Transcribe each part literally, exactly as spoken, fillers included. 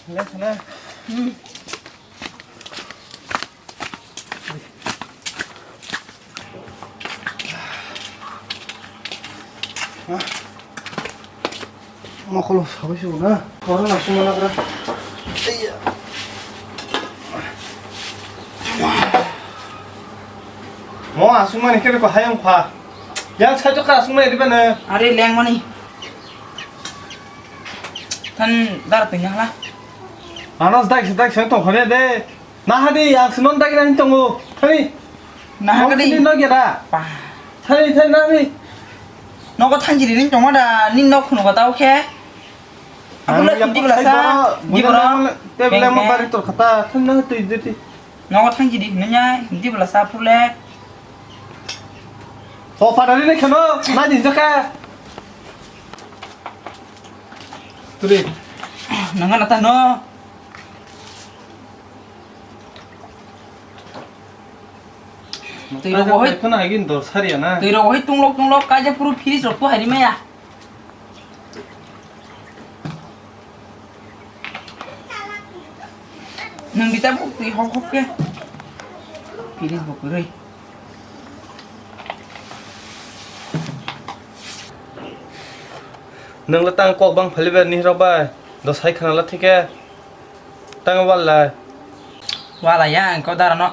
Thana, thana. Hmm. Mokolo sabai se na. Oro na suma na gra. Aiya. Mo asung mani khe ko hayang pha. Yang sai to ka asung mani riba na. Are leng mani. Than dar tanya lah. Anas dak dak sai to khone de. Nahadi, ang se non dagi nani tongo. Thani. Nahadi. Nong sini no gera. Pa. Thani, thani, nani. Nogo thangjiri ni tongo da, ni nok khunu kata okhe. Ang Abula ya hindi pa bela sai sa, boro, hindi boro. Bela ma bari tor khata, thani na tui jeti. Nogo thangjiri ni nya, hindi bela sa pule. Ho, padari ni khano, na din jaka. Turi. Nanga na tano. Twi rok bo hai. Khana hagin dor sariya na. Twi rok bo hai tunglok tunglok kaisa phuru fridge rok tu hai rimaya. Nang bita bu twi hok hok ke. Fridge bo kwrwi. Nang le tang kok bang phali ber ni rok bai. Do sai khana la thike. Tang walai. Walai ya, ang ko dara no.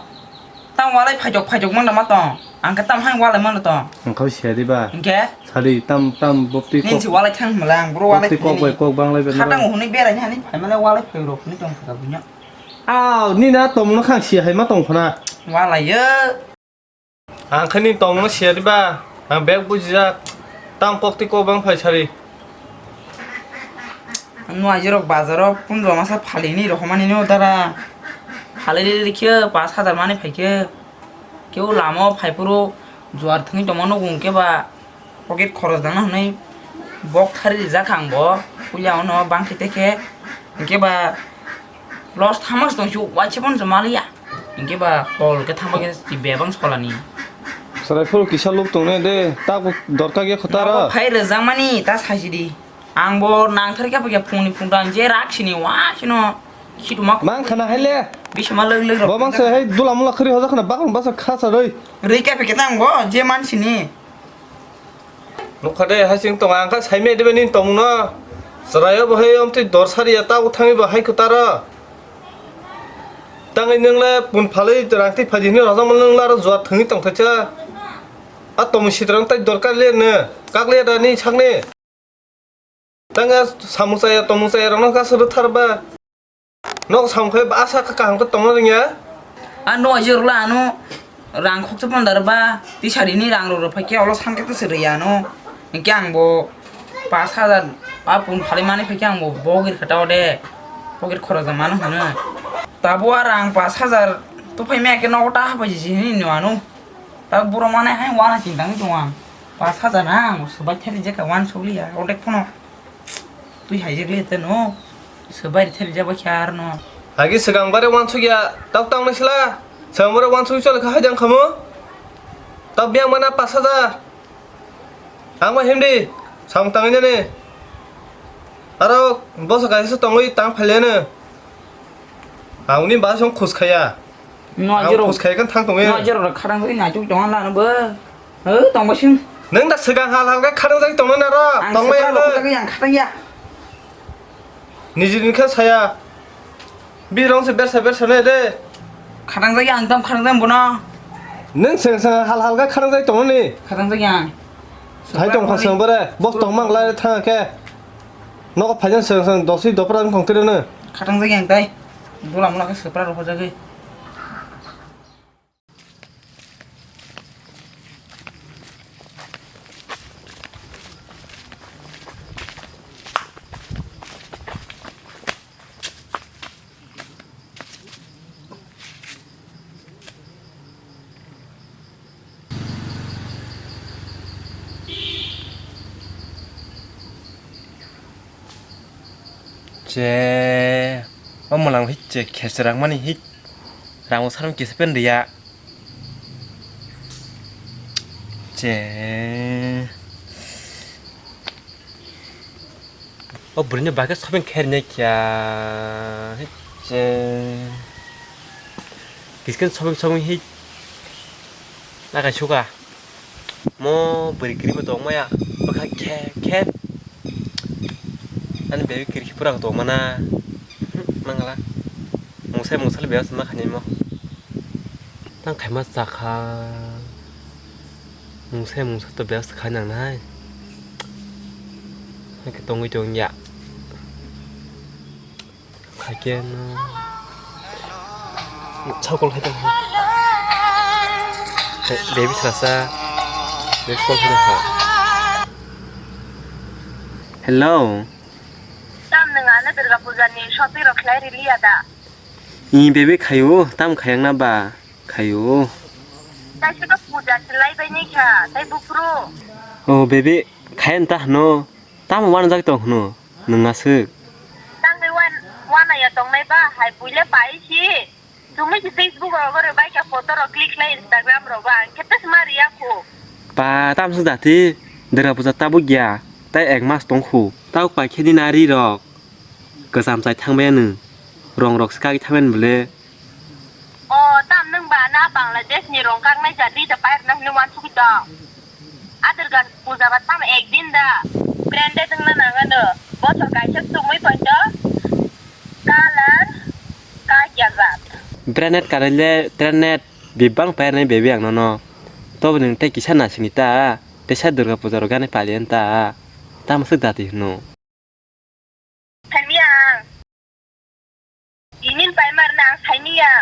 Tang walai phajok phajok manda ma tong. Ang ke tam hai walai manda tong. Ang kau sia di ba. Hingke? Sadi tam tam bopti kok. Nin si walai thang mala ang bro walai. Bopti kok bai kok bang lai ber. Khatang huni berai ni hani phai mala walai phai rok ni tong kha bunya. Aw, ni na tom no khang sia hai ma tong khona. Walai ya. Ang khe ni tongno siya diba, ang bek bujijak, tang kok twi kok bang phai sari. Nuaijwk rok bazaro pondro masa phalini rohormani no dara. Phaliri rikhe pash hajar mani phaikhe. Keu lama o phaiphuru juar thwngwi tongma nugo hwnkhe ba pocket khoroj dana hwnwi bok thari rijak ang bo. Puila ono bangkhe tekhe hwnkhe ba loss thamas tongsu waisa pono se maliya. Hingke ba kol ke thangba khe si bebang solani. Chwrai phuru kisa luk tongnai de, tabuk dorkar ya khotaro. Nogo phai rwjakmani ta saisidi. Ang bo nangthar khe phai khe phungni phungtang je rak sini wa sino. Khituma mang khana hai le. Bisima lwk lwk rok. Bo mang se hai dula mula khri hojak khana bakung basa kha sa rwi. Rwi khe phai khe tang bo je mansini. Nukha de, hai chwng tongo, ang kha saimaya diba nini tongmungno. Chwraio bo hai omtwi dor sariya, tabuk thangwi bo hai kwtaro. Tangwi nwng le pun phalwi rang twi phaidi hwnwi rwjakmano, nwng le aro juat thwngwi tongthaisa. A tongmung sitrang tai dorkar le nw, kak le da ni sakni. Tanga samung chaya, tongmung chaya rokno kasa rwthar ba. Nok samung khe asa kha kaham khe tongna rwngya. A no aje rwla ano rang khoksa pondar ba tisari ni rang rok rw phaikhe olo san khe tisari ya ano. Hingke ang bo pash hajar a pun phalwi mani phaikhe ang bo bogir kha ta ode. Bogir khorok da mano hwno. Tabo a rang pash hajar to phai maya khe nogo ta hapai ji hini no ano. Ta boro mane hai wana chintang tong ang. Pash hajar na ang swbai thari jeka wan sokliya odek phono. Twi hai jek le te no. Swbai thari jaba khe ar no. Agi swkang bare wan sokya tok tang nai sila. Swkang bare wan sokya chole kha hai jang khamu. Tok biang mana pash hajar. Ang ma himdi, samung tangwi nani. Aro boso kaisa tongwi tang phaileno. Ang uni ba song khus khaya. No ang jero khus khaya kan thang tongwi. No jero kharang wi na chuk tong la no bo. Ho tong ba sing. Nang da swkang hal hal khe kharang jai tong na ro. Ang tong mai swkang lo. Yang kharang ya. Nijini khe saya. Birong se bersa bersa nai de. Kharang jai ang tam kharang jai bono. Nang seng seng hal hal ga kharang jai tong ni. Kharang jai ang. Hai tong kha seng bare. Bok tong mang lai thang khe. Nok phai jang seng seng dosi dopra tong tire ne. Kharang jai ang tai. Bola mola khe sepra ro jagwi. Che, o mwlang hit che khecherang mani hit. Rang bo sarung kisa pen riya. Che. O bwrwini bagwi shopping khairwkya. Hei, che. Kisken shopping shopping hei. Nakai suka. Mo bwrwi kwrwi bo tong maya. Bwkha khe khe. Ani bebek kwrwi khe pura tong mana. Mangala. Mungsa mungsa le bebas ma khanai mo. Tang khaima chakha. Mungsa mungsa to bebas kha nang nai. Hake tongwi tong ya. Khaikhe no. Chao call khai tong. Baby sasa. Baby call khai tong. Hello. Tam nwng ano Durga Puja ni shopping rok khlai riliya da? I bebek khaio, tam khayang na ba? Khaio. Kaisa khe puja se lai bai ni kha, tei buphuru. O bebek, khayang ta hwno. Tamo wanajak tong hwno, nwng aswk. Tangwi wan-, wanaya tongnai ba, hai buile pai si. Chumui si Facebook rogo rw bai kha photo rok click khlai Instagram rogo, ang khe tei sma riya kho. Ba, tamswk jati, Durga Puja tabuk ya, tei ek mas tong khu. Tabuk pai khe nini ari rok. Kwcham chai thangbai anw. Rong rok se kagwi thangbai anw bwle. O, tam nwng ba na Bangladesh ni rong kaknai jat ri da pairwkna hwnwi uansugwi tong. A Durga Puja ba tamo ekdin da. Branded wngna nang anw. Bothor kaisa chumui poito. Color kakya jat. Branded kanwi le trended bebak pairnai bebek ang nono. Tobo nwng tei kisa nasingni ta. Teisa Durga Puja rok gani paliyan ta. Tamo swk dati hwno. Saimiyang. Tinin paimar na ang saimiya.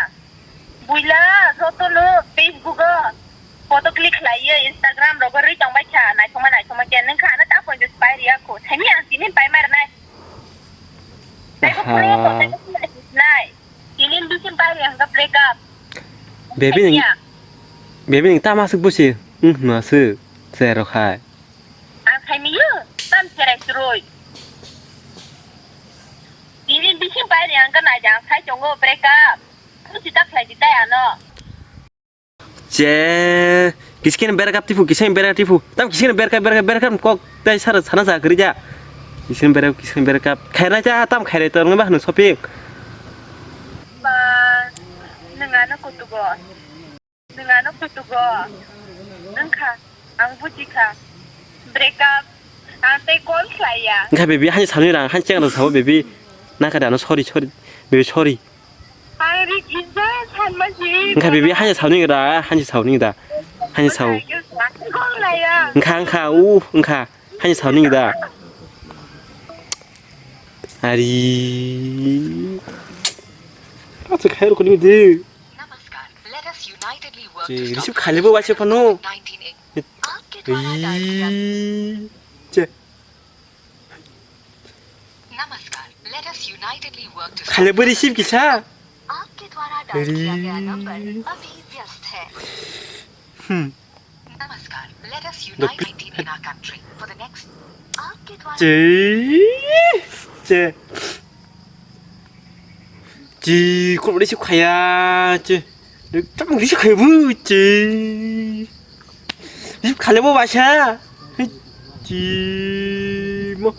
Buila joto no Facebook o photo click khlaiyo, Instagram rogo ri tongbai kha, naithokma naithokma khe. Nwng kha ano ta ponchas pai riya kho. Saimiyang tinin paimar nai. Taibo aha. Pura ko, taibo pura nai. Tinin bisin pai riya hwnkha break up. Baby nwng, saimiya. Baby nwng tamo aswk busi? Wng hwno aswk. Cherok hai. Ang saimiyo, tam cherai churui. Tini bising pai ri ang ka nai jang sai tongo break up. Pusi ta khlai di tai ano. Che, kisken break up tipu, kisken break up tipu. Tam kisken break up, break up, break up kok tai sar sana sa kri ja. Kisken break up, kisken break up. Khairnai cha tam khairai to nang ba hnu shopping. Ba, nang ano kutugo. Nwng ano kutugo. Wngkha, ang bujikha. Break up. Ang tei call khlaiya. Wngkha baby, hani samni rang, hani cheng rang sabo baby. Nangkha de ano sorry, sorry. Baby, sorry. Ang rik inja sanma si. Wngkha baby, hani samni ra, hani samni da. Hani sao. Call khlaiya. Wngkha, wngkha, u, wngkha. Hani samni da. Ari. Acha khair ko ni de. Namaskar. Let us unitedly work to stop receive khailebo waisa phano. Aapke dwara dial kiya. Ei, che. Namaskar. Let us unitedly work to stop. Khailebo receive kisa. Aapke dwara dial kiya gaya number abhi vyast hai. Hmm. Namaskar. Let us unite nineteen in our country for the next. Aapke dwara. Che. Che. Chi, khoroknwi se khaya, chi. Tamo kisa khaya bu, chi. Receive khailebo waisa. Chi, mo.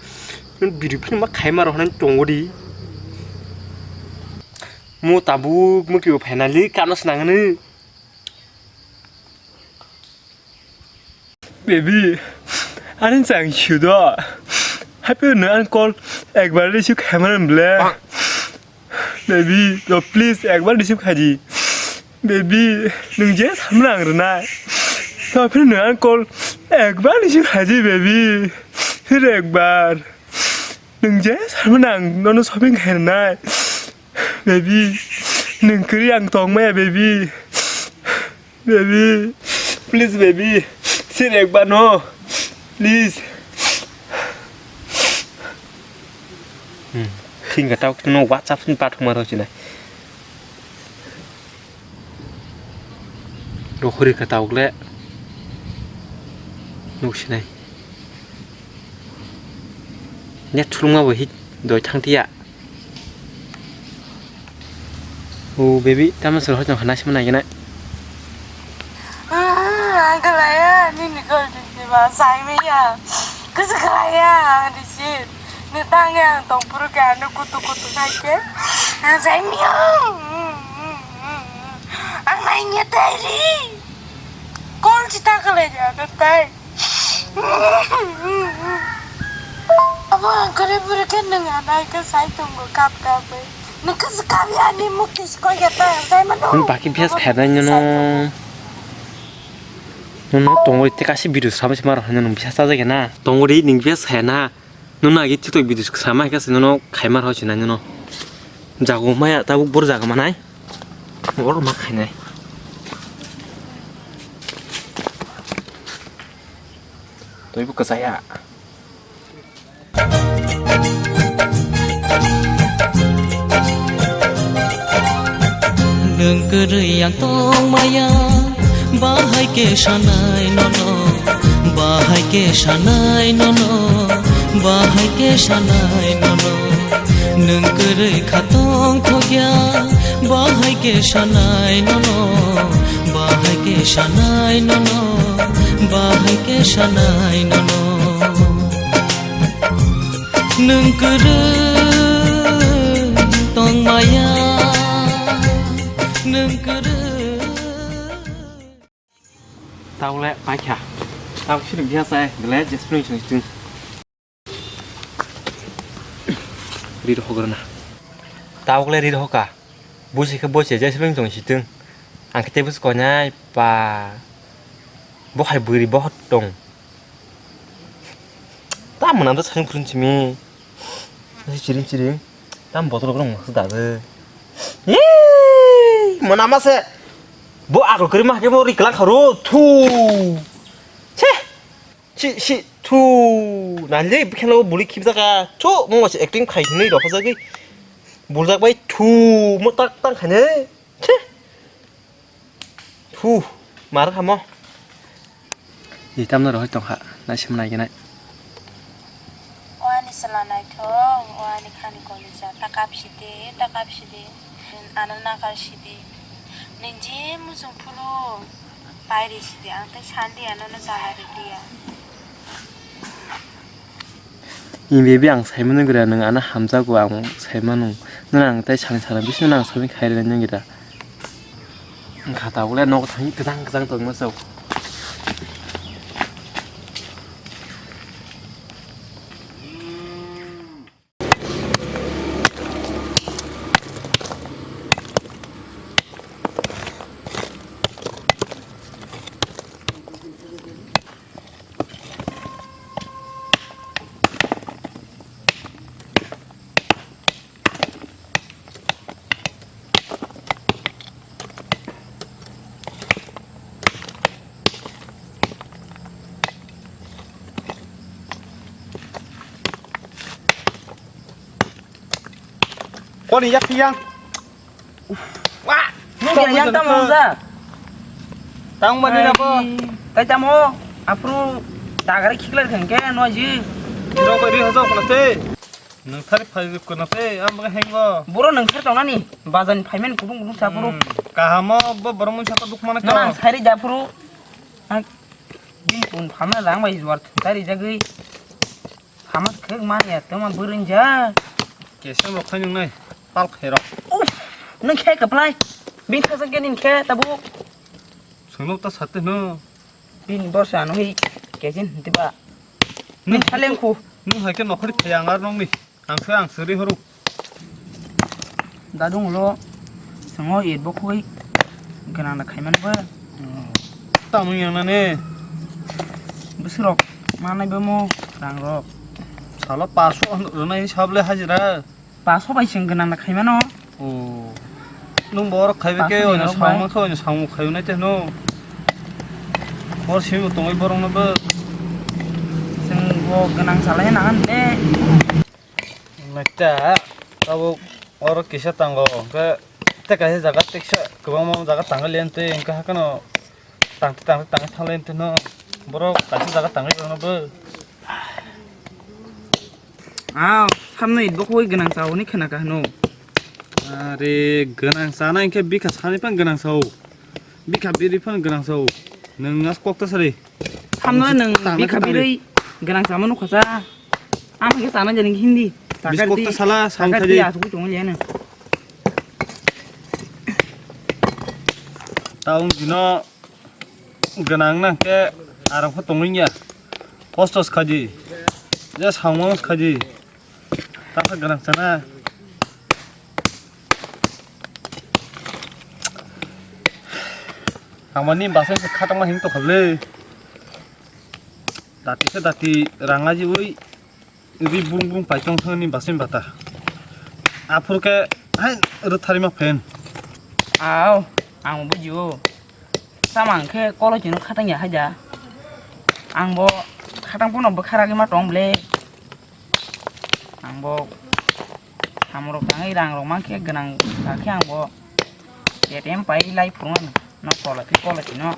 Biri phano ma khaima rok hwnwi tongo di. Mo tabuk, mo kibo finally kano swnangno. Baby, ani chang shudo. Happy no an call ekbar receive khaimani ble. Baby, to please ekbar receive khaidi. Baby, nwng je samna ang rwnai. To happy no an call ekbar receive khaidi, baby. Phir ekbar. Nwng je samna ang nono shopping khainai. Baby, nwng kwrwi ang tongmaya, baby. Baby, please, baby, sir ekbar no, please. Hmm, thing ka tau no WhatsApp sin pathuma ro china. Rohori ka tau le. Nuk sinai. Net thulungma bo hit doi thang tiya. O baby, tamo sir hoi tong khana sima nai gana. Ah, ang kalaya, nini gol di ma sai me ya. Kusa kalaya, ang di sir. Tangya ang tongphuru khe ano kutu kutu naikhe. Ang sai miyang. Ang naikhe tairi. Kol chita khalai ano tai. Abo ang kore buru khe nung anai khe sai tongo kap kap. Nung khe kap ya ni mukti sikoi ya ta sai mano. Nung baki bias khainai nyono. Nung tongoi te kasi video sama sima rohani nung bias sajak ya na. Tongori nung bias khaina. Nung agi TikTok video sama hai kasi nung khaima rohoi sinai nung. Jago maya tabuk bor jago manai. Bor ma khainai. Twibo kwchaya. Nwng kwrwi ang tongmaya, bahai khe sanai nono, bahai khe sanai nono, bahai khe sanai nono. Nwng kwrwi kha tongthokya, bahai khe sanai nono, bahai khe sanai nono, bahai khe sanai nono. Nwng kwrwi tongmaya, nwng kwrwi. Tabuk le paikha. Tabuk sini biha sai, belai jespreng sung sung. Rir hograna. Tabuk le rir hoka. Busi khe busi jespreng sung situng. Ang khe tebus konai pa. Bo hai bwrwi bohot tong. Ta mwnam ta sakni phuru simi. Chiring chiring. Tam botol rok nang da de. Yee! Mwnam ma se. Bo agro kri ma ke bo ri klang kharo. Thu. Che. Chi si thu. Na le khelo buli khip jaka. Thu mo se acting khai ni ro phajagwi. Buljak bai thu mo tak tak khane. Che. Thu, mar khamo. Ni tamno rohoi tongkha, naisim naigenai. O ani chwla naithok, o ani khani kolisa, ta kapsidi, ta kapsidi, ano nakarsidi. Nini je muchung phuru, pairi sidi, ang tei sandi ano no chala ridiya. Ni baby ang saimano gira, nwng ano hamjago ang saimano. Nwng ang tei salni salni bisino ang sabai khairani gira. Wngkha tabukle nogo thangwi kwchang kwchang tongma chao. Koni yak yang. Wah, nung kaya yang tamo sa. Tang mani na po. Tai tamo, apru tagari khiklar khengke no ji. Kiro ko ri hojo kono te. Nang thari phai kono te, am ba heng bo. Boro nang thari tong nani, bazan phaimen kubung kubung sa boro. Hmm, kahamo bo boro mun sa to duk mana. Nang sari ja puru. Ang bini pun phamna lang bai juar thari jagui. Hamas khek man ya, toma burin ja. Kesem rok khainung nai, pal khairok. Uf, nung khe kaplai. Bin thasa ke nin khe tabu. Sungno ta sate no. Bin borsa no hi kejin tiba. Nung saleng khu. Nung hai ke nokhori khayang ar nong ni. Ang se ang seri horu. Dadung lo, songo ir bo khoi, gwnang da khaiman bo. Tamung yang nani. Bwswk rok manai bo mo rang rok. Salo paso rwnai sable hajira. Paso bai sing gwnang da khaimano. Oh. Nung borok khaibe ke oino samung khe oino samung khainai te no. Bor simi tongoi borok no bo. Sing bo gwnang salai na han de. Naita, tabuk oro kisa tango, hwnkhe tei kaisa jaga teksa kwbangma jaga tangwi lentwi, hwnkhe hakheno tangtwi, tangtwi, tangtwi thang lentwi no, borok kaisa jaga tangwi rwno bo. Ah, samno itbo khogwi gwnang chao hwnwi khna kha hwno. Are, gwnang chana hwnkhe bikha sani phano gwnang chao, bikha biri phano gwnang chao, nwng as kok ta sari. Samno nwng tangwi bikha tangwi. Birwi gwnang chama nukha cha. Ang khe sana jani Hindi. Biskok ta sala, sang Takar khaji. Dia asuk tong liana. Taung dino gwnang nang khe arang pho tongwi ya. Kostos khaji. Je samung khaji. Takha gwnang sana. Hamani basai se khatangma hing tokha le. Dati se dati rang aji ui. Ri bung bung paitong thangni basai bata. Aphur khe hai rwthari ma phen. Aw, ang bujio. Samang khe kolo chino khatang ya haja. Ang bo khatang pono bwkha ragwi ma tong ble. Ang bo samrok tangwi rang rok mankhe gwnang kha khe ang bo A T M pai lai phuru no tola khe kolo chino.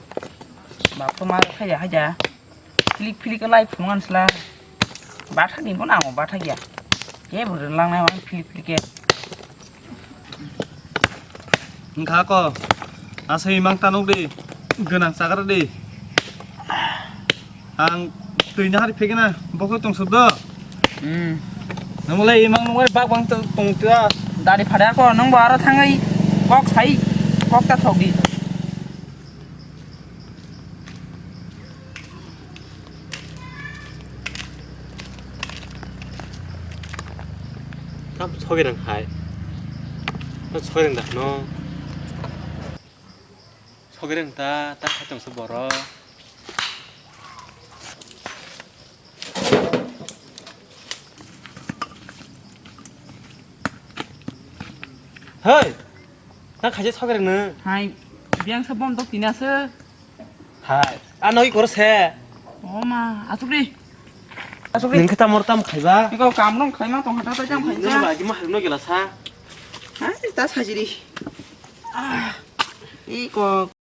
Bap to ma khaja haja. Philik philik khe lai phuru no sla. Bathak ni bo nang bathak ya. Ke bo rwlang nai philik philik khe. Wngkha ko, asai mang tanuk di, gwnang chagra di. Ang twi nahari phegena, bokhe tong suk do. Hmm. Nang lai imang nungari bak bang tong tong twa. Dari phada ko, nang bo aro thangai, kok sai, kok ta thok di. Tam sogirang hai. No sogirang da no. Sogirang ta, ta khai tong se boro. Hei! Ta khaise sogirang no. Hai, biang sa bom dok tina se. Hai, a noi koro se. O ma, asuk di. Asuk di. Ningkhe tamor tam khaiba. Iko kamrong khaima tong hata ta jam khaisa. Nang lagi mah no gela sa. Hai, ta sajiri. Ah, iko.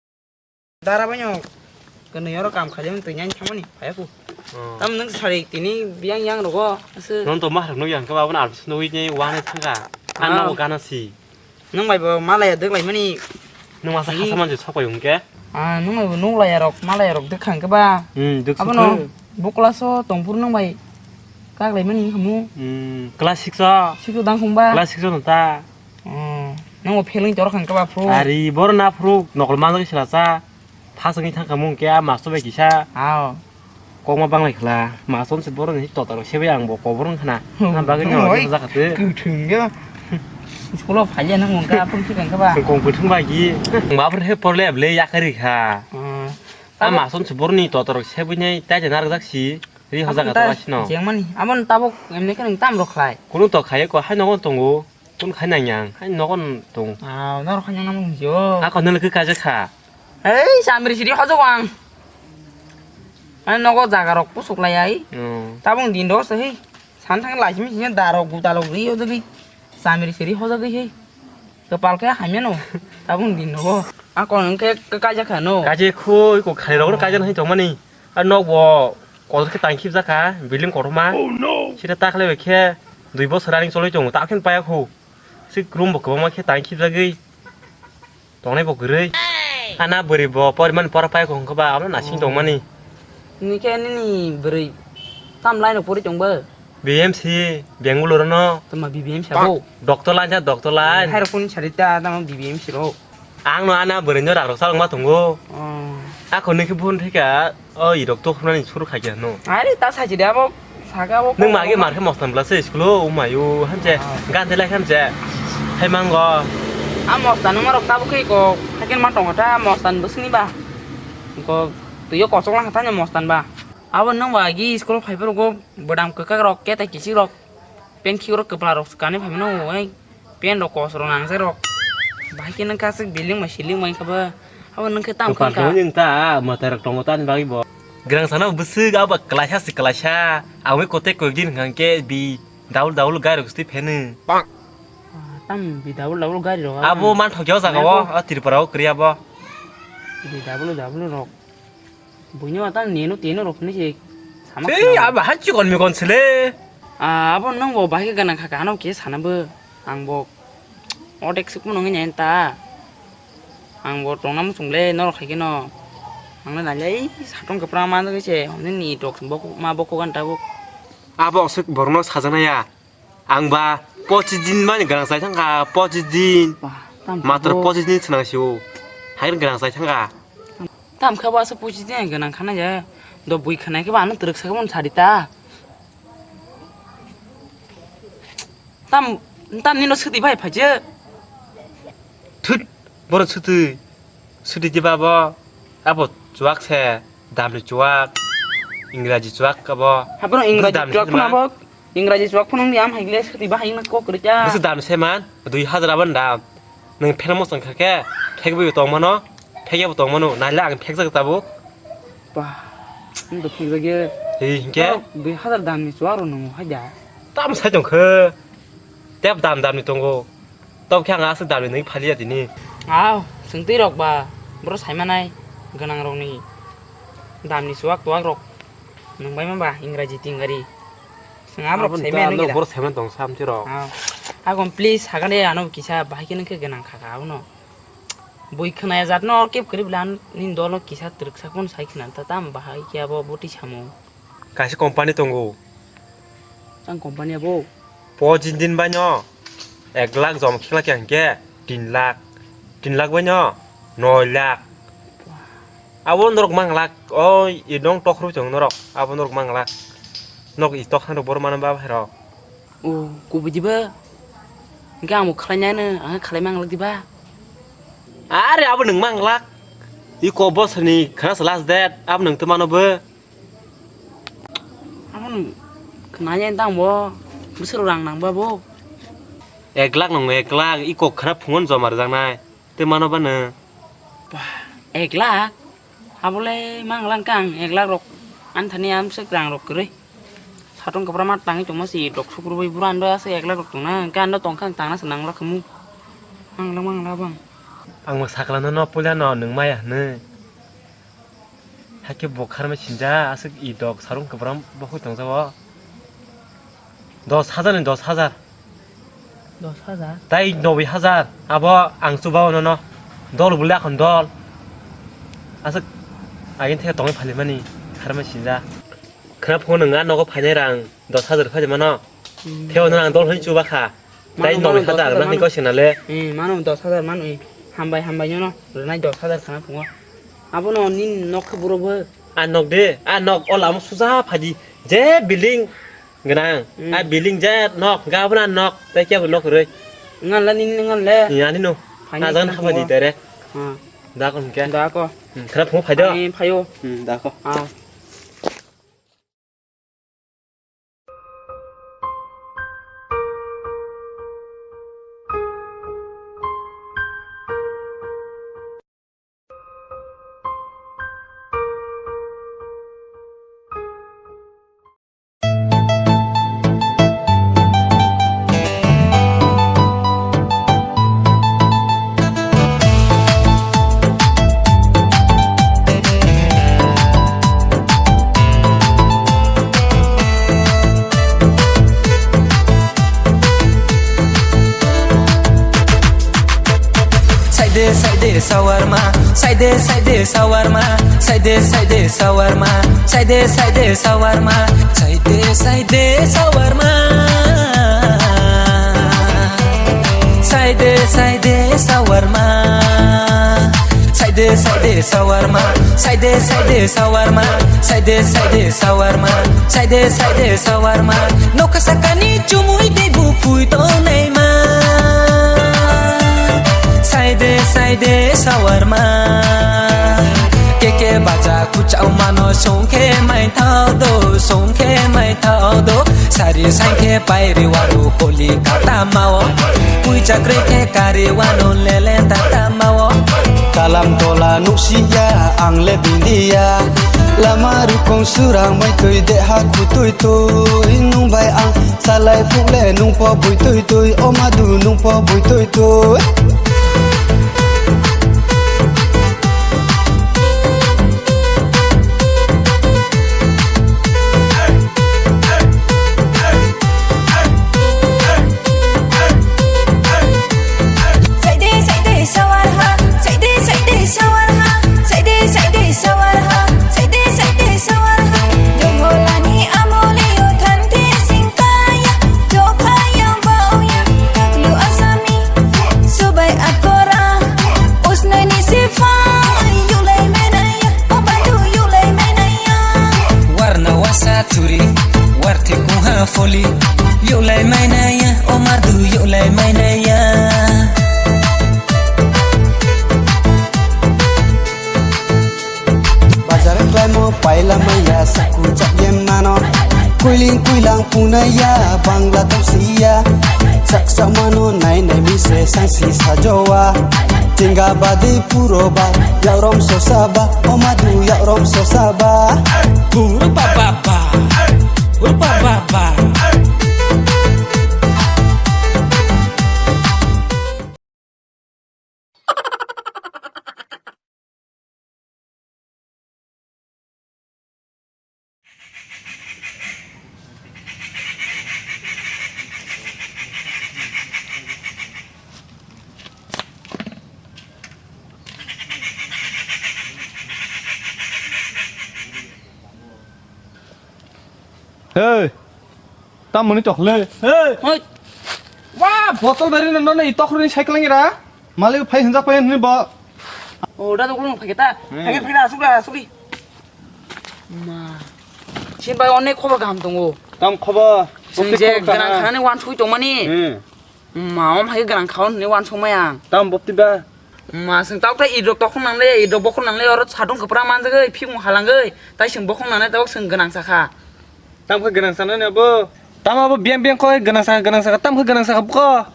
Dara banyo. Kano yoro kam khaima tong yang thamani, phaya ku. Oh. Tam nang sari tini biang yang rogo. Asu. Non to mah no yang ka ba bon arpis no wi ni wang thangka. Ah. Ano gana si. Nwng bai bo malaya dwk lai mani. Nwng masa hasa manjak sok bai hwnkhe? Ah, nwng bai bo nuk laya rok, malaya rok dwk kha hwnkhe ba? Hmm, dwk sok kha. Abono bo class o tong phuru nwng bai kak lai mani hwnkhe mu. Hmm, class six o? Six o dang hwnkhe ba? Class six o no ta? Oh, nwng bo fail wng tong kha hwnkhe ba phuru? Ari, boro na phuru nokol manjak sila cha. First wngwi thangkha mung khe a master bai kisa. Ao. Kokma banglai khla. Master se boroni totarok sebai ang bo kobor wngkha na. Hmm. Na bagwi no oi, hojak kha twi. Kwthwng khe. School o phaiya nang mung kha phung thikang khe ba. Kong kwthwng bai gi. Ma phur he porle ble yakari kha. Hmm. A master se boroni totarok sebai nai tai jana rwjak si. Ri hojak kha to asino. Jengmani. Amon tabuk emne khe nang tam rok khlai. Kunu to khaye ko hai nogo tongo. Kun khai nang yang, hai nogo tong. Ah, norok khai nang nang jo. Ako nang khe kaisa kha. Hei, samri siri hojo ang. Ani nogo jaga rok pusuk lai ai. Hmm. Tabung din do se hei. San thang lai simi sini darok guta lok ri hojo gi. Samri siri hojo gi hei. Kepal khe hamya no. Tabung din nogo. Ako nang khe kaisa kha no. Kaisa khu ko khai rok kaisa hai tong mani. A nok bo kotor khe tang khibjak kha, building kotorma. Oh, no! Sita ta khlai bai khe dui bosor ani choloi tongo, ta khe paya khu. Sik room bo kwbangma khe tang khibjagwi tongnai bo kwrwi. Ana bwrwi bo porimani pora paya khu hwnkhe ba abono nasing tongmani. Nini khe nini bwrwi tam line o pori tong bo? B M C, Bangalore no. Tama B B M C abo? Doctor line cha, doctor line. Hai rokoni sari ta, tama B B M C ro. Ang no ana bwrwi no rak rok chalok ma tongo. Oh. Ako nini khe buphang thai kha, o irok to khunani suru khai kha no. Ari ta sachi de abo, saka abo. Nwng magi mar khe mostan bla se school o, umayu, hamche, ah, gan de lai hamche. Hai mango. A mostan no marok tabuk khe ko, hakin ma tongo ta, mostan bwswkni ba. Ko, twi o kosok lang kha ta mostan ba. Abo nwng ba agi school o phai phuru go, bwdam kwkak rok, kete kichik rok, pen khik rok kwpla rok swkani phai mano, ei. Pen rok kos rok nangjak rok. Bahai khe nang kasik building bai ceiling bai kha ba. Abo nang khe tam kha. Dokan ta mwtai rok tongo tani bagwi bo. Grang sana bwswk abo klaisa se klaisa. Aboni kote koyek din hwnkhe bi double double gari rok sitwi phenu. Ah, tam bi double double gari rok. Abo man thokya o jaga o, o Tripura o kwrwi abo. Bi double double rok. Buino ata neno teno rok hinwi se sama. Tei khna. Abo hai chikon mikon sele. Ah, abo nwng bo bahai khe gana kha, ano khe sana bo. Ang bo odek suk mano ngai ta. Ang bo tongna muchung le norok hai khe no. Ang le nai le satong kwpra ma nugwi se, hwnwi ni rok bok ma bok gan tabuk. Abo oswk borokno sajaknaya. Ang ba pochis din mani gwnang chai thangkha, pochis din. Ba, tam Matro khe bo. Pochis din swnang sio. Hai gwnang chai thangkha. Tam khe bo aswk pochis din gwnang khana ya. Do bui khwnai khe bo ano twrwk sakhe mon sadi ta. Tam, tam nino swtwi bai phaje. Thut, borok swtwi. Swtwi diba abo? Abo chuwak se, damni chuwak. Ingraji chuwak abo. Haborok ingraji chuwak phano abo. Ingraji chuwak phano wngya, am hai le swtwi bahai wngna kok kwrwi ta. Bwswk dam se man, dui hazar abo ni dam. Nwng pheno mwsang kha khe, phek bai tong mano, phek ya bo tong mano, nai le ang phek jak tabuk. Ba, nwng to phek jak ya. Hi, hinkhe? Dui hazar dam ni chuwak rw nwngo hai da. Tam sai tong khe. Tep dam dam ni tongo. Tok khe ang aswk dam ni nwi phaliya tini. Aw, swngtwi rok ba, boro sai manai, gwnang rok ni dam ni chuwak tuwak rok. Nwng bai ma ba, ingraji tingari. Swng aborok Aboni sai ta maya nang no gida. Boro sai man tong sam tiro. Ah, agon please, hagan de ano kisa bahai khe nang khe gwnang kha kha abono. Bui khwnaya jat no kep kwrwi bwla nini dol no kisa twrwk sak phano sai khna ta tam bahai khe abo boti samo. Kaisa company tongo. Tang company abo? Pochin din bai no ek lakh jom khela khe hwnkhe tin lakh. Tin lakh bai no noi lakh. Abo norok mang lakh, o i dong tok rw chong norok, abo norok mang lakh. Nok i tok han rok bor mano ba hai rok. O, kubui diba? Hingke ang bo khlai nai no, ang khlai mang lak diba? Are abo nwng mang lak. I ko bosor ni khana se last date, abo nwng twi mano bo. Abo nwng khna ya tang bo, bwswk rang nang ba bo? Ek lakh nwng ek lakh, i ko khana phungon joma rwjak nai. Tei mano ba nwng? Bah, ek lakh? Abole mang lang kang ek lakh rok. Ani thani amswk rang rok kwrwi. Satong kwbra ma tangwi tongma si dok sukrubui bura ando aswk ek lakh rok tongna. Hwnkhe ando tongkha ang tangna se nang lakhamu. Mang lang mang lang bang. Ang ma sakla no no puila no nwng maya hwnwi. Hakhe bo kharmai sinja aswk i dok sarung kwbram bo hoi tongjago. Dos hajar ni dos hajar. Dos hajar? Tai noboi hajar. Abo ang chuba o nono. Dol bole akhon dol. Aswk agin theke tongwi phalimani kharmai sinja. Khna phungo nwng a nogo phainai rang dos hajar phai mano. Hmm. Theo no ang dol hoi chuba kha. Tai mano, noboi mano, hajar dos hajar na hoi mano. Ko sinale. Hmm, mano dos hajar mano. Hambai, hambai no. Rwnai dos hajar khna phungo. Abono nini nok khe buro bo. A nok de, a nok o lama suja phadi. Je building gwnang. Hmm. A building je nok, gabna nok, tai kebo nok roi. Ngan la nini ngan le. Ni ani no. Phai ni. A jan khna phadi phungo. Tere. Ha. Da ko hwnkhe. Da ko. Hmm, khna phungo phai do. Phai, phai o. Hmm, da ko. Ah. Saide saide shawarma, saide saide shawarma, saide saide shawarma, saide saide shawarma, saide saide shawarma. Saide saide shawarma. Saide saide shawarma. Saide saide shawarma. Saide saide shawarma. Saide saide shawarma. Nokha sakani chumui tei buphui tongnai ma. Saide saide shawarma. Keke bacha kuchao mano songkhe maithao do, songkhe maithao do. Sari sangkhe pairi waro koli kata mao. Puija kroi khe kari wano lele tata mao. Kalam tola nuksiya ang le bindiya. Lama rukong surang mai tui deha kutui tui. Nung bai ang salai phukle nung po bui tui tui. O madu nung po bui tui tui. Saide saide shawarma, saide saide shawarma, saide saide shawarma, saide saide shawarma. Jongolani amole yo thanti Sifai, yulai mainaya, o badu yulai mainaya. Warna wasa turi, warthi kuha foli, yulai mainaya, o madu yulai mainaya. Bazar klaimo paila maya saku chakye mano. Kuiling kuilang punaya bangla tongsiya. Sak samano nai nai mise sangsi sajowa. Tingga badi puro ba, yakrom sosa ba, omadu yakrom sosa ba. Puro ba ba ba, puro ba ba ba. Hey, tamoni tokle. Hey. Hoi. Wa, botol beri no no i tokro ni cycle ngira. Mali phai hinjak phai ni bo. O da doklo phai ta. Hmm. Phai phai asuk da asuk di. Ma. Sin bai onek khobo gam tongo. Tam khobo. Sin je gran khani wan thui tongmani. Hmm. Ma, om hai gwnang kha hwnwi uansukmai ang. Tamo bopti ba? Ma, chwng tabuk tei idrok tokhong nangle, idrok bokhong nangle, oro sadung kwpra manjagwi, phimung halangwi, tai chwng bokhong nangnai tabuk chwng gwnang sakha. Tamo khe gwnang sanani abo? Tamo abo biyang biyang koi gwnang sakha, gwnang sakha, tamo khe gwnang sakha buko?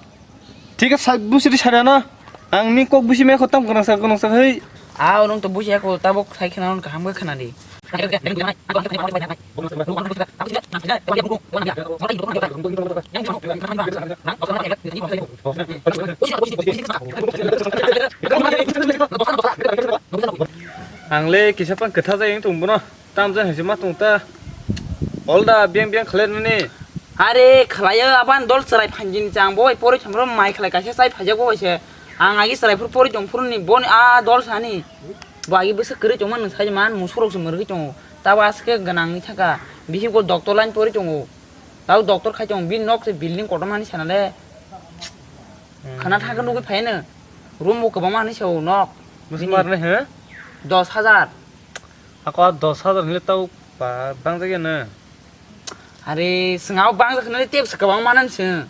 Thik khe sai busiri sariano. Ang ni kok busi mekho tamo gwnang sakha, gwnang sakha hei. Ao, nwng to busi ekho tabuk sai khna hwn kaham khe khna di. Ang le kisa pang kwtha jai wng tong bono. Tam jani se ma tong ta. Ol da beng beng khlai nani. Are khlaiyo aban dol chwrai phanjin chang bo bai pori thangro mai khlai kaisa chai phajak bo bai se. Ang agi chwrai phuru pori tong phuru ni boni a dol sani. Bo agi bwswk kwrwi tongma nwng sai man musurok se mwrwgwi tongo. Tabo aske gwnang wngwi thangkha. Bihik bo doctor line pori tongo. Tabo doctor khai tongo. Bini nok se building kotorma hinwi sana le. Hmm. Khana thangkhe nugwi phaino. Room bo kwbangma hinwi sao nok. Bini. Bwswk mar ne he? Dos hajar. Ako dos hajar hinwi tau ba bangjak ya na. Are, swng abo bangjak hinwi tei bwswk kwbangma nani swng.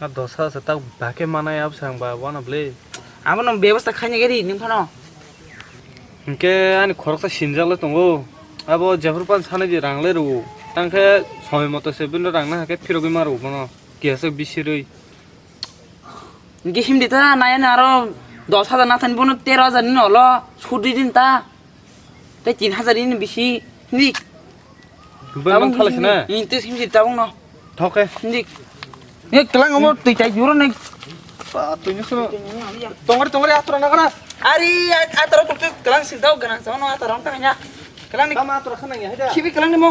A dos hajar se tak ba khe manai abo se ang ba wana bwle. Abono bebosta khaina gari nwng phano. Hinkhe ani khoroksa sinjak le tongo. Abo jephru pan sanai di rang le rwo. Tang khe somoi moto se bini rang na hakhe phirogwi ma rwo bono. Kiyaswk bisirwi. Hinkhe himdi ta nai aro dos hajar na thani bono tero hajar ni olo sudi din ta. Tei tin hajar ni bisi hindik. Tabuk thalai sina? Tabuk himsi, himsi tabuk no. Thoke. Hindik. Ye kelang omo twi tai juro nai. Ba twi ni suno. Tongari tongari atura na kana. Ari atura tok tok kelang sing tau gana. Sono atura ong tanya. Kelang ni. Tama atura khana ya hida. Khibi kelang ni mo.